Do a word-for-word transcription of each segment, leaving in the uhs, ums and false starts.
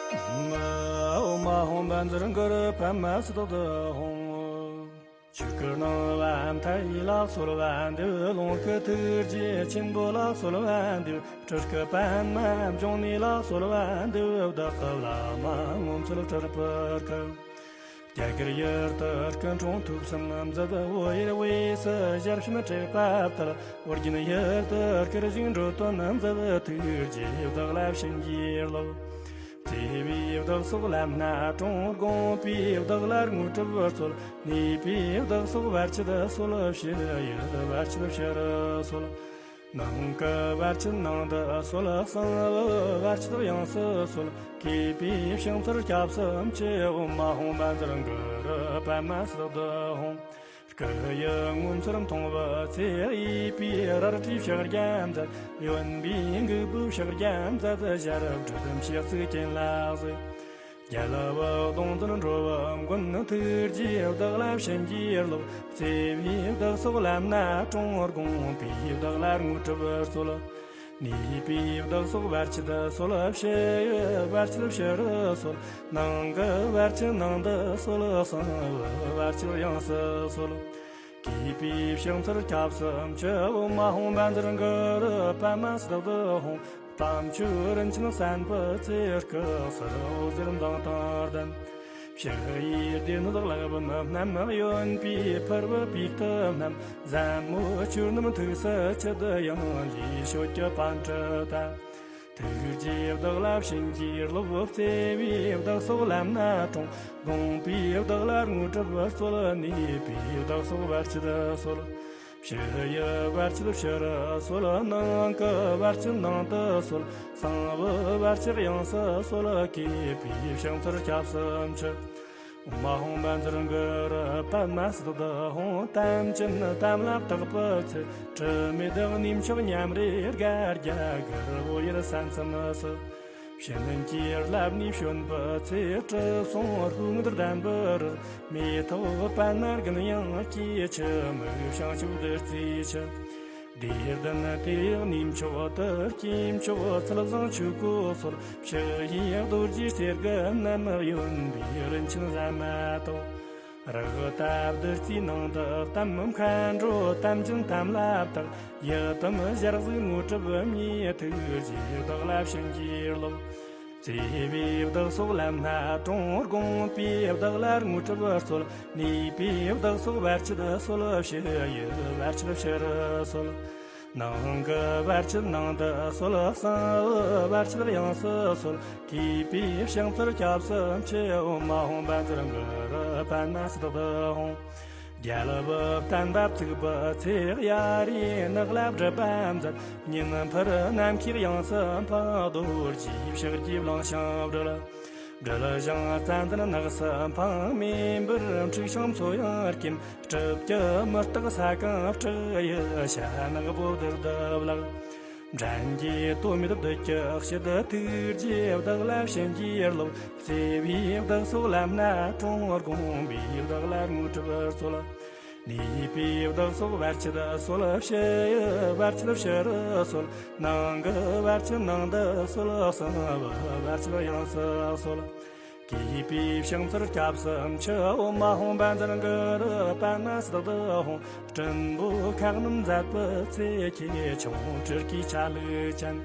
ཨོཾ་ཨཱཿཧཱུྃ་བཛྲ་གུ་རུ་པདྨ་སིདྡྷི་ཧཱུྃ། ཆོས་སྐུ་སྣང་བ་མཐའ་ཡས་ལ་གསོལ་བ་འདེབས། ཀློང་སྐུ་ཐུགས་རྗེ་ཆེན་པོ་ལ་གསོལ་བ་འདེབས། སྤྲུལ་སྐུ་པདྨ་འབྱུང་གནས་ལ་གསོལ་བ་འདེབས། བདག་གི་བླ་མ་ངོ་མཚར་སྤྲུལ་པའི་སྐུ། རྒྱ་གར་ཡུལ་དུ་སྐུ་འཁྲུངས་ཐུགས་བསམ་མཛད། བོད་ཡུལ་དབུས་སུ་ཞལ་ཆེམས་སྤྲད་པ་ལྟར། ཨོ་རྒྱན་ཡུལ་དུ་སྐུ་བཞུགས་འགྲོ་དོན་མཛད། ཐུགས་རྗེས་བདག་ལ་བྱིན་གྱིས་རློབས། བརྩེ་བའི་བདག་སོགས་ལམ་སྣ་དྲོངས། དགོངས་པའི་བདག་ལ་དངོས་གྲུབ་སྩོལ། ནུས་པའི་བདག་སོགས་བར་ཆད་སོལ། ཕྱི་ཡི་བར་ཆད་ཕྱིར་སོལ། ནང་གི་བར་ཆད་ནང་དུ་སོལ། གསང་བའི་བར་ཆད་ཡང་སུ་སོལ། གུས་པས་ཕྱག་འཚལ་སྐྱབས་སུ་མཆི། ཨོཾ་ཨཱཿཧཱུྃ་བཛྲ་གུ་རུ་པདྨ་སིདྡྷི་ཧཱུྃ། སྐུ་ཡི་ངོ་མཚར་མཐོང་བའི་ཚེ། གཡས་པས་རལ་གྲིའི་ཕྱག་རྒྱ་མཛད། གཡོན་པས་འགུགས་པའི་ཕྱག་རྒྱ་མཛད། ཞབས་དྲུག་ཏུ་ཕྱག་ཚིགས་ཅན་ལ་གཟིགས། རྒྱལ་བའི་གདུང་འཛིན་འགྲོ་བའི་མགོན། ཐུགས་རྗེས་བདག་ལ་བྱིན་གྱིས་རློབས། བརྩེ་བའི་བདག་སོགས་ལམ་སྣ་དྲོངས། དགོངས་པའི་བདག་ལ་དངོས་གྲུབ་སྩོལ། ནུས་པའི་བདག་སོགས་བར་ཆད་སོལ། ཕྱི་ཡི་བར་ཆད་ཕྱིར་སོལ། ནང་གི་བར་ཆད་ནང་དུ་སོལ། གསང་བའི་བར་ཆད་ཡང་སུ་སོལ། གུས་པས་ཕྱག་འཚལ་སྐྱབས་སུ་མཆི། ཨོཾ་ཨཱཿཧཱུྃ་བཛྲ་གུ་རུ་པདྨ་སིདྡྷི་ཧཱུྃ། དམ་ཆོས་རིན་ཆེན་གསན་པའི་ཚེ། སྐུ་གསལ་འོད་ཟེར་མདངས་དང་ལྡན། ཕྱི་ཡི་སྡེ་སྣོད་ལག་པའམ་བསྣམས། གཡོན་པས་ཕུར་བུ་པུས་ཏི་བསྣམས། ཟབ་མོ་ཆོས་རྣམས་ཐུགས་སུ་ཆུད། ཡང་ལེ་ཤོད་ཀྱི་པཎྜི་ཏ། ཐུགས་རྗེས་བདག་ལ་བྱིན་གྱིས་རློབས། བརྩེ་བའི་བདག་སོགས་ལམ་སྣ་དྲོངས། དགོངས་པས་བདག་ལ་དངོས་གྲུབ་སྩོལ། ནུས་པས་བདག་སོགས་བར་ཆད་སོལ། ཕྱི་ཡི་བར་ཆད་ཕྱིར་སོལ། ནང་གི་བར་ཆད་ནང་དུ་སོལ། གསང་བའི་བར་ཆད་ཡང་སུ་སོལ། གུས་པས་ཕྱག་འཚལ་སྐྱབས་སུ་མཆི། ཨོཾ་ཨཱཿཧཱུྃ་བཛྲ་གུ་རུ་པདྨ་སིདྡྷི་ཧཱུྃ། དམ་ཅན་དམ་ལ་བཏགས་པའི་ཚེ། དྲི་མེད་གནས་མཆོག་ཉམས་རེ་དགའ། རྒྱ་གར་བོད་ཡུལ་ས་མཚམས་སུ། བྱིན་གྱིས་བརླབས་ནས་བྱོན་པའི་ཚེ། དྲི་བསུང་ཧཱུྃ་ངད་ལྡན་པར། མེ་ཏོག་པདྨ་རྒྱན་ཡང་སྐྱེས། ཁྱི་མིག་བྱང་ཆུབ་བདུད་རྩིའི་ཆུ། བདུད་ལྡན་དེ་ཡི་གནས་མཆོག་ཏུ། སྐྱེས་མཆོག་ཚུལ་བཟང་ཆོས་གོས་གསོལ། ཕྱི་ཡི་རྡོ་རྗེའི་གསེར་གྱི་མནན། གཡོན་པས་རིན་ཆེན་ཟ་མ་ཏོག། རཀྟ་བདུད་རྩིའི་ནང་དུ་གཏམས། མཁའ་འགྲོ་དམ་ཅན་དམ་ལ་བཏགས། ཡི་དམ་ཞལ་གཟིགས་དངོས་གྲུབ་བརྙེས། ཐུགས་རྗེས་བདག་ལ་བྱིན་གྱིས་རློབས། བརྩེ་བའི་བདག་སོགས་ལམ་སྣ་དྲོངས། དགོངས་པས་བདག་ལ་དངོས་གྲུབ་སྩོལ། ནུས་པས་བདག་སོགས་བར་ཆད་སོལ། ཕྱི་ཡི་བར་ཆད་ཕྱིར་སོལ། ནང་གི་བར་ཆད་ནང་དུ་སོལ། གསང་བའི་བར་ཆད་ཡང་སུ་སོལ། གུས་པས་ཕྱག་འཚལ་སྐྱབས་སུ་མཆི། ཨོཾ་ཨཱཿཧཱུྃ་བཛྲ་གུ་རུ་པདྨ་སིདྡྷི་ཧཱུྃ། རྒྱལ་བུ་བསྟན་པ་བཙུགས་པའི་ཚེ། གཡའ་རིའི་ནགས་ལ་སྒྲུབ་པ་མཛད། ཉིན་ཕུར་ནམ་མཁའི་དབྱིངས་སུ་འཕངས། རྡོ་རྗེའི་ཕྱག་རྒྱའི་གླིང་བཞིན་བགྲོད། སྦྲུལ་ཞིང་ཙན་དན་ནགས་སུ་འཕངས། མེ་འབར་འཁྲུགས་ཤིང་མཚོ་ཡང་སྐེམ། སྲིབ་ཀྱི་མུ་སྟེགས་ས་གང་སྲེག། ཡི་ཤ་ནག་པོ་རྡུལ་དུ་བརླག། འགྲན་གྱི་དོ་མེད་བདུད་ཀྱི་དཔྱིད། ཐུགས་རྗེས་བདག་ལ་བྱིན་གྱིས་རློབས། བརྩེ་བའི་བདག་སོགས་ལམ་སྣ་དྲོངས། དགོངས་པས་བདག་ལ་དངོས་གྲུབ་སྩོལ། ནུས་པས་བདག་སོགས་བར་ཆད་སོལ། ཕྱི་ཡི་བར་ཆད་ཕྱིར་སོལ། ནང་གི་བར་ཆད་ནང་དུ་སོལ། གསང་བའི་བར་ཆད་ཡང་སུ་སོལ། གུས་པས་ཕྱག་འཚལ་སྐྱབས་སུ་མཆི། ཨོཾ་ཨཱཿཧཱུྃ་བཛྲ་གུ་རུ་པདྨ་སིདྡྷི་ཧཱུྃ། སྲིན་པོ་ཁ་གནོན་མཛད་པའི་ཚེ། ཁྱེའུ་ཆུང་སྤྲུལ་སྐུའི་ཆ་ལུགས་ཅན།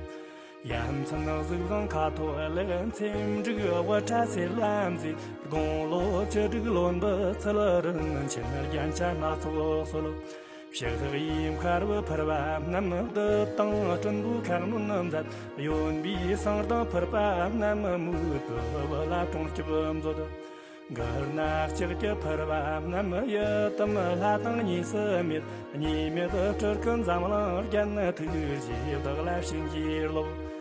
ཡ་མཚན་གཟུགས་བཟང་ཁ་དོག་ལེགས། མཚེམ་དྲུག་དབུ་སྐྲ་སེར་ལ་མཛེས། དགུང་ལོ་བཅུ་དྲུག་ལོན་པའི་ཚུལ། རིན་ཆེན་རྒྱན་ཆ་སྣ་ཚོགས་གསོལ། ཕྱག་གཡས་འཁར་བུ་ཕུར་བ་བསྣམས། བདུད་དང་སྲིན་པོའི་ཁ་གནོན་མཛད། གཡོན་པས་ཟངས་མདངས་ཕུར་པ་བསྣམས། མོས་པའི་བུ་ལ་སྲུང་སྐྱོབ་མཛོད། མགུལ་ན་ལྕགས་ཀྱི་ཕུར་བ་བསྣམས། ཡི་དམ་ལྷ་དང་གཉིས་སུ་མེད། གཉིས་མེད་སྤྲུལ་སྐུ་འཛམ་གླིང་རྒྱན། ཐུགས་རྗེས་བདག་ལ་བྱིན་གྱིས་རློབས།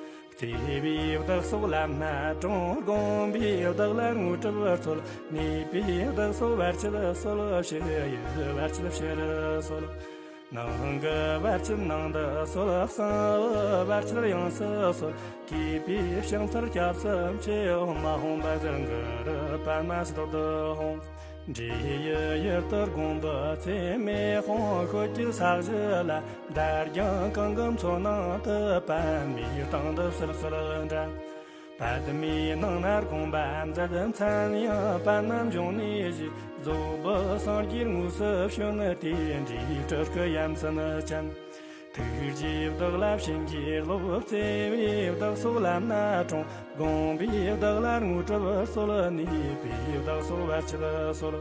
བརྩེ་བའི་བདག་སོགས་ལམ་སྣ་དྲོངས། དགོངས་པས་བདག་ལ་དངོས་གྲུབ་སྩོལ། ནུས་པས་བདག་སོགས་བར་ཆད་སོལ། ཕྱི་ཡི་བར་ཆད་ཕྱིར་སོལ། ནང་གི་བར་ཆད་ནང་དུ་སོལ། གསང་བའི་བར་ཆད་ཡང་སུ་སོལ། གུས་པས་ཕྱག་འཚལ་སྐྱབས་སུ་མཆི། ཨོཾ་ཨཱཿཧཱུྃ་བཛྲ་གུ་རུ་པདྨ་སིདྡྷི་ཧཱུྃ། འབྲས་ཡུལ་ཡུལ་དུ་དགོངས་པའི་ཚེ། མེ་དཔུང་ཤོད་ཀྱི་ས་གཞི་ལ། འདར་རྒྱང་གང་གི་མཚོ་ནང་དུ། པདྨའི་སྟེང་དུ་བསིལ་བསིལ་འདྲ། པདྨའི་ནང་ན་དགོངས་པ་མཛད། མཚན་ཡང་པདྨ་འབྱུང་གནས་ཞེས། རྫོགས་པའི་སངས་རྒྱས་དངོས་སུ་བྱོན་ཏེ། འབྲས་སྤྲུལ་སྐུ་ཡ་མཚན་ཅན། ཐུགས་རྗེས་བདག་ལ་བྱིན་གྱིས་རློབས། བརྩེ་བས་བདག་སོགས་ལམ་སྣ་དྲོངས། དགོངས་པས་བདག་ལ་དངོས་གྲུབ་སྩོལ། ནུས་པས་བདག་སོགས་བར་ཆད་སོལ།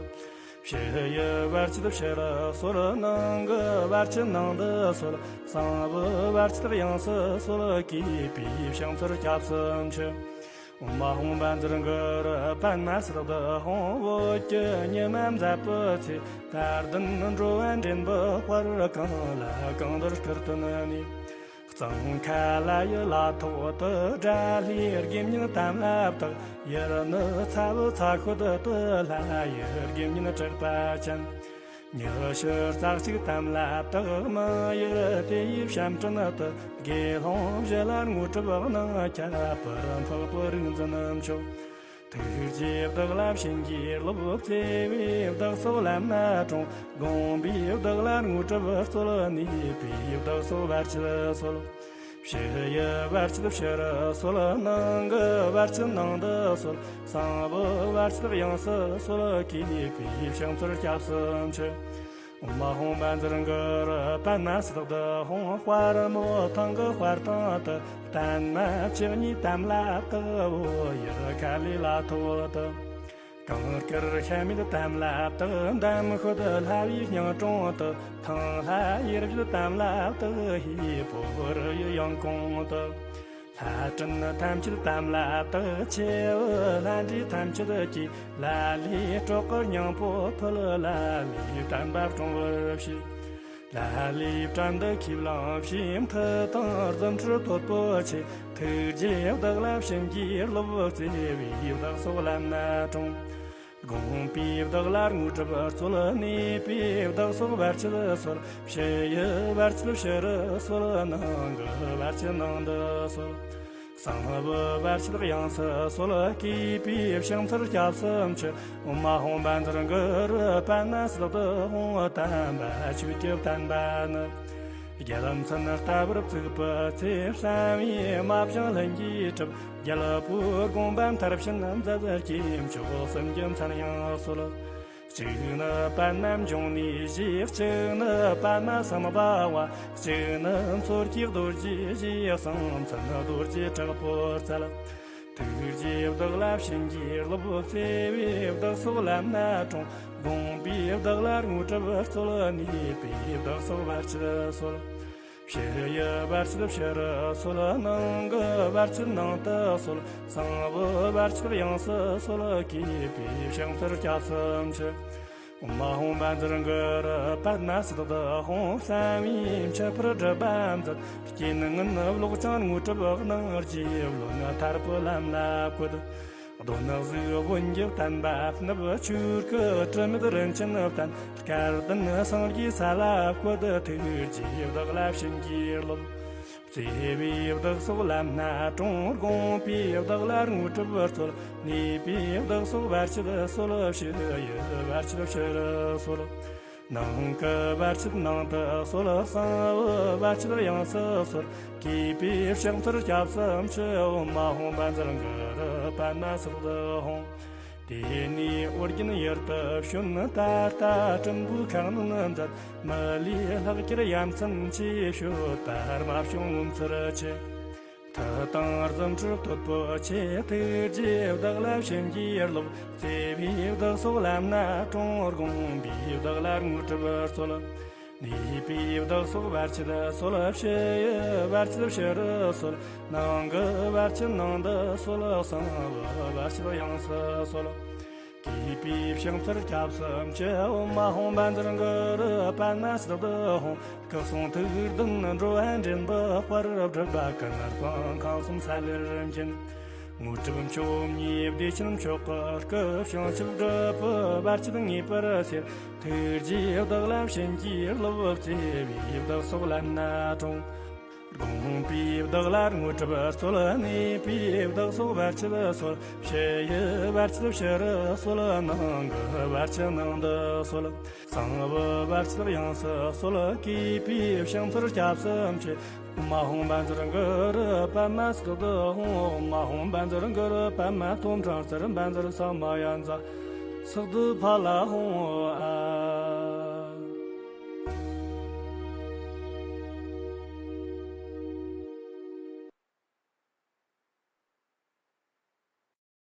ཕྱི་ཡི་བར་ཆད་ཕྱི་རུ་སོལ། ནང་གི་བར་ཆད་ནང་དུ་སོལ། གསང་བའི་བར་ཆད་དབྱིངས་སུ་སོལ། གུས་པས་ཕྱག་འཚལ་སྐྱབས་སུ་མཆི། ཨོཾ་ཨཱཿཧཱུྃ་བཛྲ་གུ་རུ་པདྨ་སིདྡྷི་ཧཱུྃ། བོད་ཀྱི་ཉི་མ་མཛད་པའི་ཚེ། དལ་ལྡན་འགྲོ་བ་འདྲེན་པའི་དཔལ། གང་ལ་གང་འདུལ་སྤྲུལ་སྟོན་ནས། གཙང་ཁ་ལ་ཡི་ལ་ཐོག་ཏུ། དགྲ་ལྷའི་དགེ་བསྙེན་དམ་ལ་བཏགས། ཡུལ་ནི་ཚ་བོ་ཚ་ཤོད་དུ། ལྷ་ཡི་དགེ་བསྙེན་གྲགས་པ་ཅན། ཉི་ཤུ་རྩ་གཅིག་དམ་ལ་བཏགས། མི་ཡུལ་དེ་ཡི་བྱམས་སྤྲིན་དུ། དགེ་སློང་བཞི་ལ་དངོས་གྲུབ་གནང་། ཁྱད་པར་འཕགས་པའི་རིག་འཛིན་མཆོག། ཐུགས་རྗེས་བདག་ལ་བྱིན་གྱིས་རློབས། བརྩེ་བས་བདག་སོགས་ལམ་སྣ་དྲོངས། དགོངས་པས་བདག་ལ་དངོས་གྲུབ་སྩོལ། ནུས་པས་བདག་སོགས་བར་ཆད་སོལ། ཕྱི་ཡི་བར་ཆད་ཕྱི་རུ་སོལ། ནང་གི་བར་ཆད་ནང་དུ་སོལ། གསང་བའི་བར་ཆད་དབྱིངས་སུ་སོལ། གུས་པས་ཕྱག་འཚལ་སྐྱབས་སུ་མཆི། ཨོཾ་ཨཱཿཧཱུྃ་བཛྲ་གུ་རུ་པདྨ་སིདྡྷི་ཧཱུྃ། དཔལ་མོ་ཐང་གི་དཔལ་ཐང་དུ། པདྨ་བཅུ་གཉིས་དམ་ལ་བཏགས། བོད་ཡུལ་ཁ་ལའི་ལ་ཐོག་ཏུ། གངས་དཀར་ཤ་མེད་དམ་ལ་བཏགས། འདམ་ཤོད་ལྷ་བའི་སྙིང་དྲུང་དུ། ཐང་ལྷ་ཡེ་བཞད་དམ་ལ་བཏགས། ཧས་པོ་རི་ཡི་ཡང་གོང་དུ། ལྷ་སྲིན་ཐམས་ཅད་དམ་ལ་བཏགས། ཆེ་བོ་ལྷ་འདྲེ་ཐམས་ཅད་ཀྱིས། ལ་ལས་སྲོག་གི་སྙིང་པོ་ཕུལ། ལ་ལས་བསྟན་པ་སྲུང་བར་བྱས། ལ་ལས་བྲན་དུ་ཁས་བླངས་བྱས། མཐུ་དང་རྫུ་འཕྲུལ་སྟོབས་པོ་ཆེ། ཐུགས་རྗེས་བདག་ལ་བྱིན་གྱིས་རློབས། བརྩེ་བས་བདག་སོགས་ལམ་སྣ་དྲོངས། དགོངས་པས་བདག་ལ་དངོས་གྲུབ་སྩོལ། ནུས་པས་བདག་སོགས་བར་ཆད་སོལ། ཕྱི་ཡི་བར་ཆད་ཕྱི་རུ་སོལ། ནང་གི་བར་ཆད་ནང་དུ་སོལ། གསང་བའི་བར་ཆད་དབྱིངས་སུ་སོལ། གུས་པས་ཕྱག་འཚལ་སྐྱབས་སུ་མཆི། ཨོཾ་ཨཱཿཧཱུྃ་བཛྲ་གུ་རུ་པདྨ་སིདྡྷི་ཧཱུྃ། དམ་པ་ཆོས་ཀྱི་བསྟན་པ་ནི། རྒྱལ་མཚན་ལྟ་བུར་བཙུགས་པའི་ཚེ། བསམ་ཡས་མ་བཞེངས་ལྷུན་གྱིས་གྲུབ། རྒྱལ་པོའི་དགོངས་པ་མཐར་ཕྱིན་མཛད། སྐྱེས་མཆོག་གསུམ་གྱི་མཚན་ཡང་གསོལ། གཅིག་ནི་པདྨ་འབྱུང་གནས་ཞེས། གཅིག་ནི་པདྨ་སམྦྷ་ཝ། གཅིག་ནི་མཚོ་སྐྱེས་རྡོ་རྗེ་ཞེས། གསུམ་མཚན་རྡོ་རྗེ་དྲག་པོར་སྩལ། ཐུགས་རྗེས་བདག་ལ་བྱིན་གྱིས་རློབས། བརྩེ་བས་བདག་སོགས་ལམ་སྣ་དྲོངས། དགོངས་པས་བདག་ལ་དངོས་གྲུབ་སྩོལ། ནུས་པས་བདག་སོགས་བར་ཆད་སོལ། ཕྱི་ཡི་བར་ཆད་ཕྱི་རུ་སོལ། ནང་གི་བར་ཆད་ནང་དུ་སོལ། གསང་བའི་བར་ཆད་དབྱིངས་སུ་སོལ། གུས་པས་ཕྱག་འཚལ་སྐྱབས་སུ་མཆི། ཨོཾ་ཨཱཿཧཱུྃ་བཛྲ་གུ་རུ་པདྨ་སིདྡྷི་ཧཱུྃ། བསམ་ཡས་མཆོད་པར་སྒྲུབ་པ་མཛད། རྐྱེན་ངན་བཟློག་ཅིང་དངོས་གྲུབ་གནང་། རྗེ་བློན་ཐར་པའི་ལམ་ལ་བཀོད། གདོན་གཟུགས་བོན་གྱི་བསྟན་པ་བསྣུབས། ཆོས་སྐུ་དྲི་མེད་རིན་ཆེན་བསྟན། སྐལ་ལྡན་སངས་རྒྱས་ས་ལ་བཀོད། ཐུགས་རྗེས་བདག་ལ་བྱིན་གྱིས་རློབས། བརྩེ་བས་བདག་སོགས་ལམ་སྣ་དྲོངས། དགོངས་པས་བདག་ལ་དངོས་གྲུབ་སྩོལ། ནུས་པས་བདག་སོགས་བར་ཆད་སོལ། ཕྱི་ཡི་བར་ཆད་ཕྱི་རུ་སོལ། ནང་གི་བར་ཆད་ནང་དུ་སོལ། གསང་བའི་བར་ཆད་དབྱིངས་སུ་སོལ། གུས་པས་ཕྱག་འཚལ་སྐྱབས་སུ་མཆི། ཨོཾ་ཨཱཿཧཱུྃ་བཛྲ་གུ་རུ་པདྨ་སིདྡྷི་ཧཱུྃ། དེ་ནས་ཨོ་རྒྱན་ཡུལ་དུ་བྱོན། ད་ལྟ་སྲིན་པོའི་ཁ་གནོན་མཛད། མི་ལུས་ལྷག་གྱུར་ཡ་མཚན་ཆེ། བཤོད་པ་དམར་བྱུང་ངོ་མཚར་ཆེ། མཐུ་དང་རྫུ་འཕྲུལ་སྟོབས་པོ་ཆེ། ཐུགས་རྗེས་བདག་ལ་བྱིན་གྱིས་རློབས། བརྩེ་བས་བདག་སོགས་ལམ་སྣ་དྲོངས། དགོངས་པས་བདག་ལ་དངོས་གྲུབ་སྩོལ། ནུས་པས་བདག་སོགས་བར་ཆད་སོལ། ཕྱི་ཡི་བར་ཆད་ཕྱི་རུ་སོལ། ནང་གི་བར་ཆད་ནང་དུ་སོལ། གསང་བའི་བར་ཆད་དབྱིངས་སུ་སོལ། གུས་པས་ཕྱག་འཚལ་སྐྱབས་སུ་མཆི། ཨོཾ་ཨཱཿཧཱུྃ་བཛྲ་གུ་རུ་པདྨ་སིདྡྷི་ཧཱུྃ། སྐུ་གསུང་ཐུགས་ལྡན་འགྲོ་བ་འདྲེན་པའི་དཔལ། སྒྲུབ་པ་ཀུན་སྤངས་ཁང་གསུམ་ས་ལེར་མཁྱེན། དངོས་གྲུབ་མཆོག་བརྙེས་བདེ་ཆེན་མཆོག་གི་སྐུ། བྱང་ཆུབ་སྒྲུབ་པའི་བར་ཆད་ངེས་པར་སེལ། ཐུགས་རྗེས་བདག་ལ་བྱིན་གྱིས་རློབས། བརྩེ་བས་བདག་སོགས་ལམ་སྣ་དྲོངས། དགོངས་པས་བདག་ལ་དངོས་གྲུབ་སྩོལ། ནུས་པས་བདག་སོགས་བར་ཆད་སོལ། ཕྱི་ཡི་བར་ཆད་ཕྱི་རུ་སོལ། ནང་གི་བར་ཆད་ནང་དུ་སོལ། གསང་བའི་བར་ཆད་དབྱིངས་སུ་སོལ། གུས་པས་ཕྱག་འཚལ་སྐྱབས་སུ་མཆི། མ་ཧོང་བན་ཛར་གུ་རུ་པདྨ་སིདྡྷི་ཧོང་། མ་ཧོང་བན་ཛར་གུ་རུ་པདྨ་ཐོབ་འཕྲང་སར་བན་ཛར་ས་མ་ཡ་ཛ་སིདྡྷི་ཕ་ལ་ཧོང་ཨ།